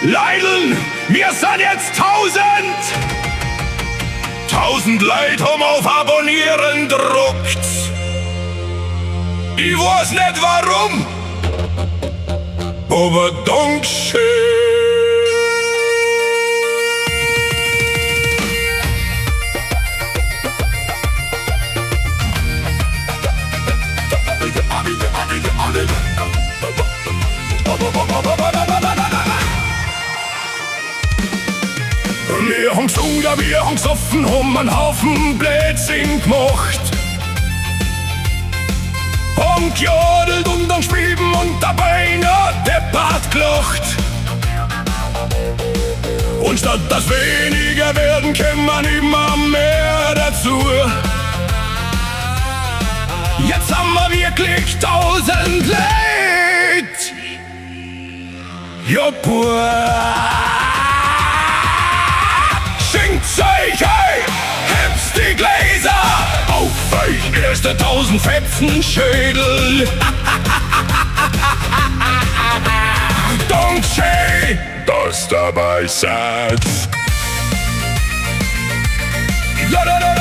Leideln, wir sind jetzt 1000! 1000 Leute haben auf Abonnieren druckt. Ich weiß nicht warum, aber Dankeschön. Wir haben gesungen, wir haben gesoffen, haben einen Haufen Blödsinn gemacht. Haben gejodelt und dann gespieben und dabei noch deppert gelacht. Und statt dass weniger werden, kämen immer mehr dazu. Jetzt haben wir wirklich 1000 Leute. Ja, boah. Schenkt's euch, hey, hebt's die Gläser auf euch erste 1000 Fetzen Schädel. Dankeschön, dass dabei seid. La, la, la.